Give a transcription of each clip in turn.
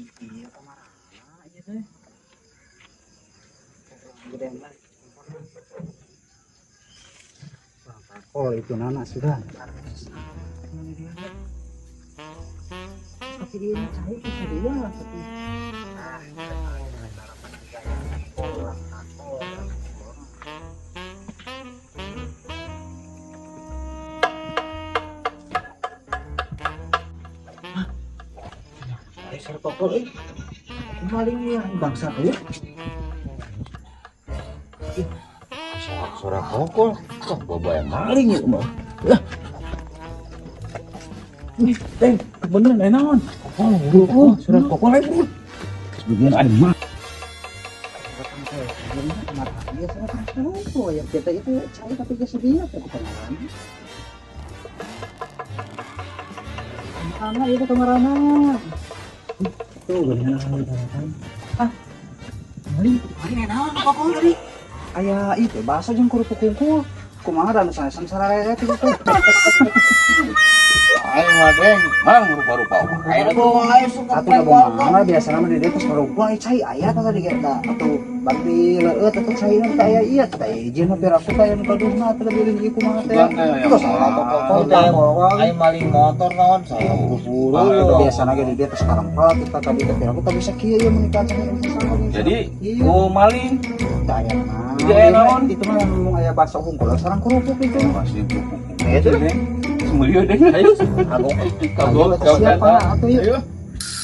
Iya, kamarana ieu teh? Gede lah. Oh, itu nana sudah. Tapi dia ini cai bisa dia tapi ah, tokol eh. Maling ya bangsa ya. Suara kokol, kok bawa yang maling ya mah. Lah. Nih, teh, kebeneran aya naon? Kokol, oh, suara kokol aya, Bro. Sebagian ada mah. Ya kita itu cai tapi geus dia teh kamarana. Kamarana itu kamarana. Tuh bener. Ah. Maling, maling naon kokol tadi? Aya itu bahasa jeung kerupuk kungkul. Kumaha dan sanesan sararea itu teh. Ayo mah deng, mang rupa-rupa. Ayo Atuh da mana biasana mah di dieu tos karumpul aya cai aya tah tadi ge tah atuh bari leueut atuh cai teh aya ieu teh izin mah piraku teh anu kaduhna atuh bilih ieu kumaha teh. Itu salah kokol teh. Ayo maling motor naon saya buru-buru. Atuh biasana ge di dieu tos karempel kita tadi teh piraku teh bisa kieu ieu meuni kaca Jadi, ku maling. Teh aya mah. Jadi aya naon? Itu mah ngomong aya bakso hungkul sareng kerupuk itu. Pasti kerupuk. Itu. Semulia deh. Ayo. Kagok. Kagok. Siapa atuh yuk. Ayo.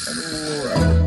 Aduh.